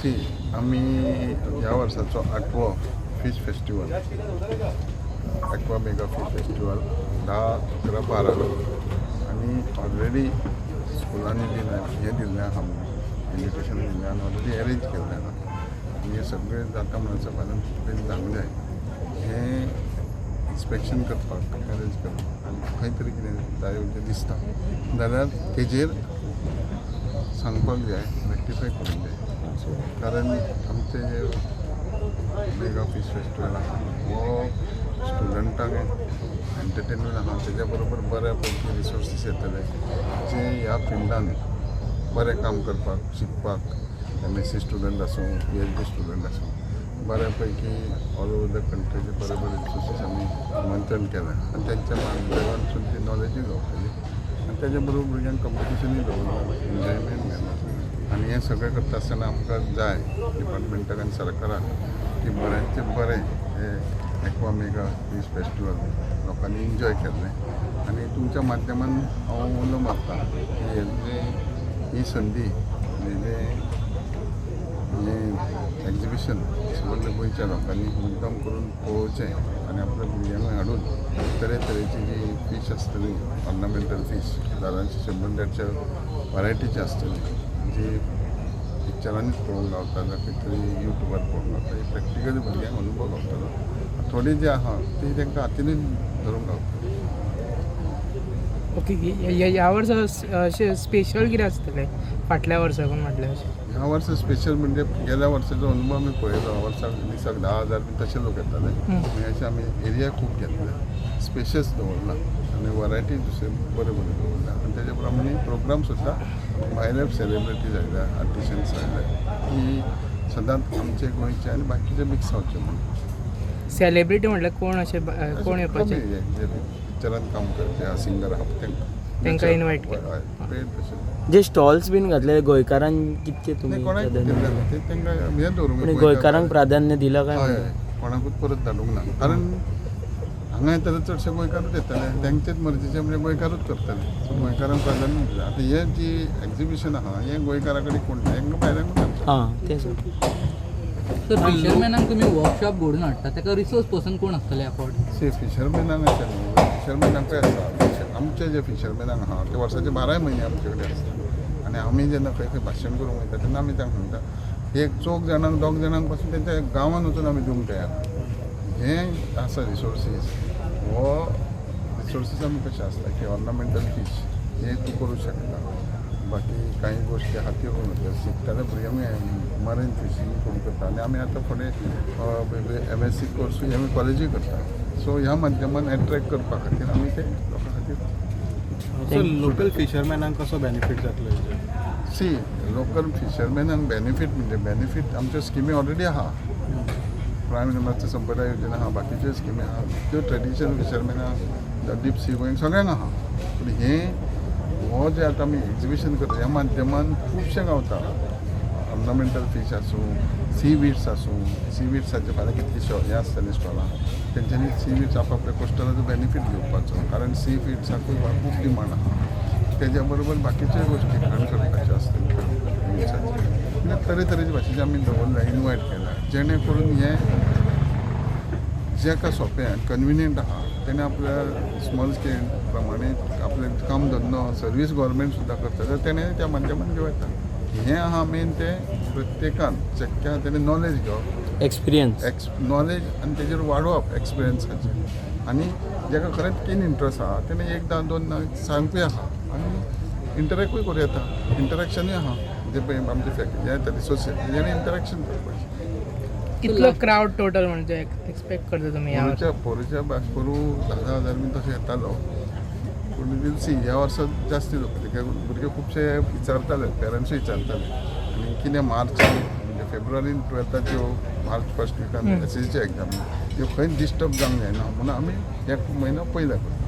C, आमी ह्या वर्साचो आठवो fish festival, Aqua Mega Fish Festival, 10, 11, 12 आनी ऑलरेडी स्कुलांनी बीन हें दिल्लें आहा, इन्विटेशन दिल्लें आनी ऑलरेडी अरेंज केल्लें आहा. आनी हें सगळें जाता म्हणून सगळ्यांक पयलीं जावंक जाय. हें इन्स्पेक्शन करपाक, अरेंज करपाक आनी खंय तरी कितें जाय जें दिसता जाल्यार तेजेर सांगपाक जाय, रेक्टिफाय करूंक जाय, कारण आमचे जे मेगा फीश फेस्टिवल आहा हो स्टुडंटांक एंटरटेनमेंट आहा, तेज्या बरोबर बऱ्या पैकी रिसोर्सीस येतले जे ह्या फिल्डान बरें काम करपाक, शिकपाक, एमएससी स्टुडंट आसूं, पीएचडी स्टुडंट आसूं, बऱ्या पैकी ऑल ओवर the कंट्रीचे बरे बरे रिसोर्सीस आमी आमंत्रण केलें आनी तेंच्या माध्यमांतसून ती नॉलेजूय गावतली आनी तेज्या बरोबर भुरग्यांक कंपिटिशनूय दवरलां, एन्जॉयमेंट मेळना. आनी हें सगळें करता आसतना आमकां जाय डिपार्टमेंटाक आनी सरकाराक की बऱ्यांचें बरें हें एक्वा मेगा फीश फेस्टिवल लोकांनी एन्जॉय केल्लें. आनी तुमच्या माध्यमान हांव उलो मारता की हें ही संदी आनी हें एग्जिबिशन सगळ्या गोंयच्या लोकांनी मुद्दम करून पळोवचें आनी आपल्या भुरग्यांक हाडून तरेतरेची जी फीश आसतली, ऑर्नामेंटल फीश, हजारांचे, 100-150 वरायटीची आसतली, जी पिक्चरांनीच पळोवंक गावता जावं खंय तरी युट्यूबार पळोवंक गावता, ही प्रॅक्टिकली भुरग्यांक अनुभव गावतलो. थोडी जी आहा ती तांकां हातीनूच धरूंक गावतली. ओके, ह्या वर्सा अशें स्पेशल कितें आसतलें फाटल्या वर्साकून म्हटल्यार अशें? ह्या वर्सा स्पेशल म्हणजे गेल्या वर्साचो अनुभव आमी पळयलो. वर्साक दिसाक 10,000 बी तशे लोक येताले. मागीर अशें आमी एरिया खूब घेतले, स्पेशस दवरला आनी वरायटी दुसरे बरे बरे दवरल्या आनी तेजे प्रमाणे प्रोग्राम सुद्दां भायले सेलिब्रिटीज आयल्या, आर्टिशन्स आयले की सदांच आमचे गोंयचे आनी बाकीचे मिक्स जावचे म्हणून. सेलिब्रिटी म्हटल्यार कोण अशें कोण येवपाचे? कमी जे पिक्चरान काम करचे, सिंगर आहा तेंकां. तेंकां invite केला. हय, पेड तशें. जे स्टॉल्स बीन घातले, गोंयकारांक कितके तुमी नाही, कोणाक प्राधान्य दिल्लें ते तेंकां हें दवरूंक. पूण गोंयकारांक प्राधान्य दिलां काय हय. म्हणटा? हय, कोणाकूच परत धाडूंक ना, कारण हांगा येतले चडशे गोंयकारूच येतले, तेंचेच मर्जीचे, म्हणजे गोंयकारूच करतले. सो गोंयकारांक प्राधान्य दिलां. आतां हें जी एग्जिबिशन आहा हें गोंयकारा कडेन कोण ना, हेंकां भायल्यांकूच धाडटा. हां, तें सर. सर, फिशरमॅनाक तुमी वर्कशॉप घडोवन हाडटा, ताका रिसोर्स पर्सन कोण आसतले ह्या फावट? सी, फिशरमॅनांक अशें न्हू, फिशरमॅनांकूय आसा. आमचे जे फिशरमॅनांक आहा ते वर्साचे बाराय म्हयने आमचे कडेन आसता आनी आमी जेन्ना खंय खंय भाशण करूंक वयता तेन्ना आमी तांकां सांगता, एक चौग जाणांक, दोग जाणांक पासून तेंच्या गांवांत वचून आमी दिवंक तयार. हें आसा रिसोर्सीस. हो रिसोर्सीस आमी कशें आसता की ऑर्नामेंटल फीश हे तूं करूं शकता, बाकी कांय गोश्टी आहा त्यो करूं शिकताले भुरग्यांक मरीन फिशींग करूं करता. आनी आमी आतां फुडें एमएससी कोर्सूय आमी कॉलेजूय करता. सो ह्या माध्यमान एट्रेक्ट करपा खातीर आमी ते लोकां खातीर. सो लोकल फिशरमॅनांक कसो बेनिफीट जातलो हेजो? सी, लोकल फिशरमॅनांक बेनिफीट म्हणजे बेनिफीट आमच्यो स्किमी ऑलरेडी आहा. प्रायम मिनिस्टर संपदा योजना आहा, बाकीच्यो स्किमी आहा, त्यो ट्रेडिशनल फिशरमॅनांक, डीप सी गोईंग सगळ्यांक आहा. पूण हें हो जे आतां आमी एग्जिबिशन करता ह्या माध्यमान खुबशें गावता. ऑर्नामेंटल फीश आसूं, सी वीड्स आसूं, सी वीड्साचे फाल्यां कितले हें आसतलें स्टॉलां, तेंच्यांनी सी वीड्स आपआपल्या कोस्टलाचो बेनिफीट घेवपाचो, कारण सी वीड्साकूय खूब डिमांड आहा. तेज्या बरोबर बाकीच्योय गोश्टी खाण करपाच्यो आसतल्यो वीड्साच्यो, म्हणजे तरेतरेचे भाशेचे आमी दवरला, इनवायट केला, जेणे करून हें जेका सोंपें आनी कन्विनियंट आहा तेणें आपल्या स्मॉल स्केल प्रमाणे आपलें काम धंदो, सर्वीस गव्हर्मेंट सुद्दां करता जाल्यार तेणें त्या माध्यमान घेवं येता. हें आहा मेन तें प्रत्येकान शक्य आहा तेणें नॉलेज घेवप. एक्सपिरियन्स. एक्स नॉलेज आनी तेजेर वाडोवप एक्सपिरियन्साचेर. आनी जेका खरेंच कीन इंट्रस्ट आहा तेणें एकदां दोनदां सांगपूय आहा आनी इंटरेक्टूय करूं येता. इंटरेक्शनूय आहा जे पळय आमचे फॅकल्टी येता, रिसोर्सीस तेणें इंटरेक्शन करपाचें. कितलो क्रावड टोटल म्हणजे एक्सपेक्ट करता तुमी ह्या वर्सा? पोरूच्या पोरूं 10,000 बीन तशें येतालो, पूण वील सी, ह्या वर्सा जास्ती लोक, कित्याक भुरगे खुबशे विचारताले, पेरंट्सूय विचारताले. आनी कितें मार्चान, म्हणजे फेब्रुवारीन ट्वेल्थाच्यो, मार्च फर्स्ट विकान एसएससीच्यो एग्जामी, त्यो खंयच डिस्टर्ब जावंक जायना म्हणून आमी एक म्हयनो पयले करता.